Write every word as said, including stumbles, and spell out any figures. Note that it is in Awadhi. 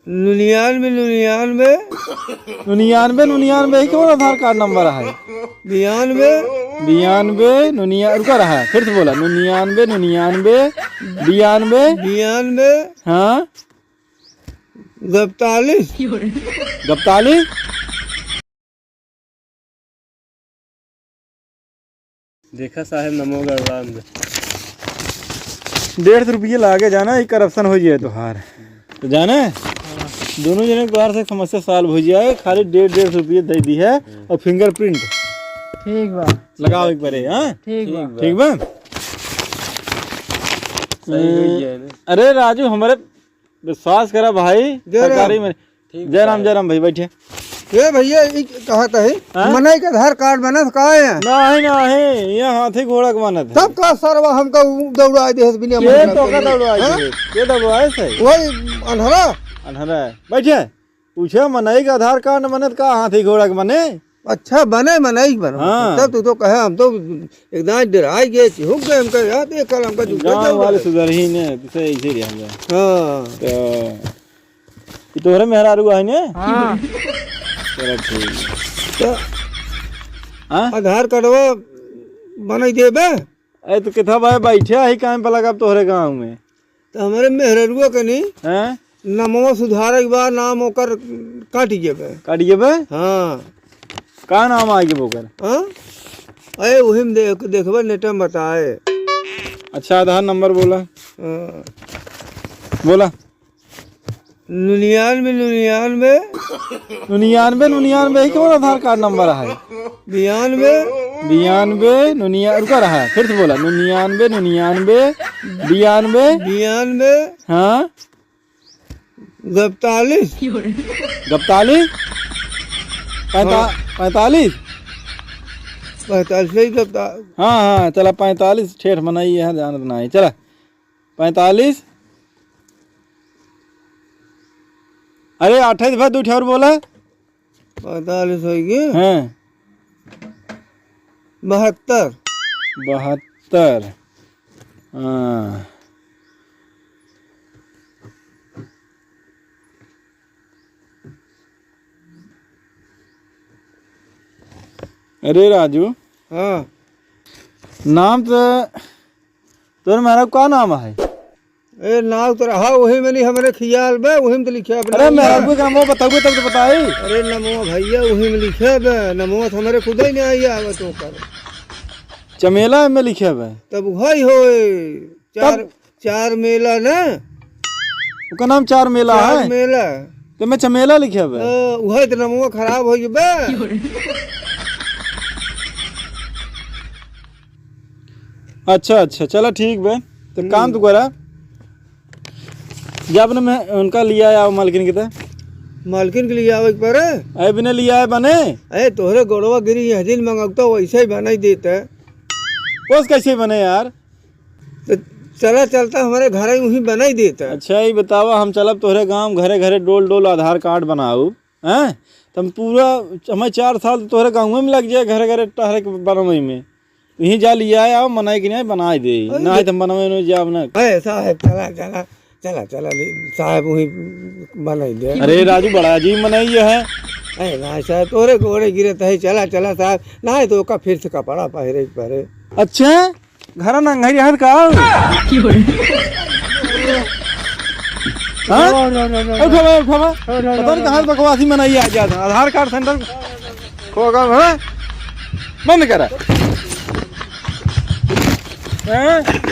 निन्यानवे, निन्यानवे। निन्यानवे, निन्यानवे, ही कौन आधार कार्ड नंबर है? बियानवे। बियानवे, निन्या-, रुका रहा, फिर से बोला, निन्यानवे, निन्यानवे, बियानवे। बियानवे। हाँ। गप्तालीस। गप्तालीस? देखा साहेब, नमो गड़बड़ा में। डेढ़ सौ रुपये लागे, जाना, ई corruption हो जाए तोहार। तो जाने, दोनों जने के तोहार से समस्या solve हो जाए, खाली डेढ़, डेढ़ सौ रुपये दे दी है और fingerprint ठीक बा। लगाओ एक बार, हाँ? ठीक बा। ठीक बा? सही हो जाए ना। अरे राजू, हमारे विश्वास करा भाई, जय राम। सरकारी में। ठीक जय राम, बा। जय राम भाई, बैठे। ए भैया, ई कहत है, हाँ? मनई के आधार कार्ड बनत का है? नहीं, नहीं, ये हाथी घोड़ा के बनत है। तब का सरवा हमका उ दौड़ाए दे बिना ये मतलब तो के? का दौड़ाए हाँ? दे? ये दौड़ाए से? वही अन्हरा? अन्हरा है। बैठे। पूछे, मनई के आधार कार्ड बनत का हाथी घोड़ा के बने? अच्छा, बने मनई के बनो। हाँ। तब तू तो कहे, हम तो एकदम डराए गए, चिहुक गए, हमका याद है, कल हमका जूता गाँव चल वाले रहा है। सुधर ही ने, तुसे ऐसे ही रह गया। हाँ। तो, ये तोहरे मेहरारू है ने? हाँ। चलो ठीक है। तो हाँ? आधार कार्डवा बनाई देबे? अरे तो किथा भाई बैठे ही काम पे लगा तोहरे गाँव में। तो हमारे मेहररुआ के नहीं, हैं? नमवा सुधारे के बाद नाम ओकर काट जेबे। काट जेबे? हाँ। का नाम आ जेबे ओकर? हाँ? अरे वही में देख, देखबे नेट में बताए। अच्छा, आधार नंबर बोला। हाँ। बोला। निन्यानवे, निन्यानवे। निन्यानवे, निन्यानवे, ही कौन आधार कार्ड नंबर है? बियानवे। बियानवे, निन्या-, रुका रहा, फिर से बोला, निन्यानवे, निन्यानवे, बियानवे। बियानवे। हाँ। गप्तालीस। गप्तालीस? पैंता-, हाँ। पैंतालीस? पैंतालीस नहीं गप्ता- हाँ, हाँ, चला पैंतालीस ठेठ मनई है, जानत नहीं, चला। पैंतालीस। अरे, अट्ठाईस भाई, दो ठे और बोला। पैंतालीस होई गए। हाँ। बहत्तर। बहत्तर। हाँ। अरे राजू। हाँ। नाम तो तोर मेहरारू का नाम है? ए, नाम तो रहा, वही में नहीं हमरे खियाल बे, वही में तो लिखे बे अरे, नाम। मेहरारू के नामो बताओगे तब तो बताई। अरे, नमो भैया, वही में लिखे बे, नमो तो हमरे खुद ही नहीं आई आवे तो कर। चमेला में लिखे बे। तब वही होए, चार, तब? चार मेला ना। ओकर नाम चार मेला चार है? मेला। तो मैं चमेला लिखे बे। ओ, वही तो नमो खराब हो बे। अच्छा, अच्छा, चला ठीक बे। तो काम हम्म। तू करा, जा अपने में उनका लिया आओ मालकिन के तो। मालकिन के लिया आवे के परे? अरे बिना लिया आए बने? अरे तोहरे गोड़वा गिरी यह दिन मंगता वैसे ही बनाई देता। ओस कैसे बने यार? तो चला चलता हमारे घर ही वहीं बनाई देता। अच्छा, ये बतावा, हम चलब तोहरे गाँव घरे घरे डोल डोल आधार कार्ड बनाऊ, हैं? तो हम पूरा, हमें चार साल तो तोहरे गाँव में लग जाए घरे घरे टहरे के बनवे में। यहीं जा लिया आओ, मनाई के नहीं बनाई दे। अरे ना तो हम बनवे में जाब ना। अरे साहब, चला, चला, चला, चला, ले, साहब वहीं बनाई दे। अरे राजू, बड़ा अजीब मनई है। अरे ना साहब, तोरे गोड़े गिरे तहे, चला, चला साहब, ना तो ओका फिर से कपड़ा पहिरे के परे। अच्छा, घर नंगई रहत का? हाँ? No, no, no, no, no। उठावा, उठावा। No, no, no, पता नहीं no, कहाँ no। से बकवासी मनई आ जाता। आधार कार्ड सेंटर खोगा, हाँ? बंद करा। हैं?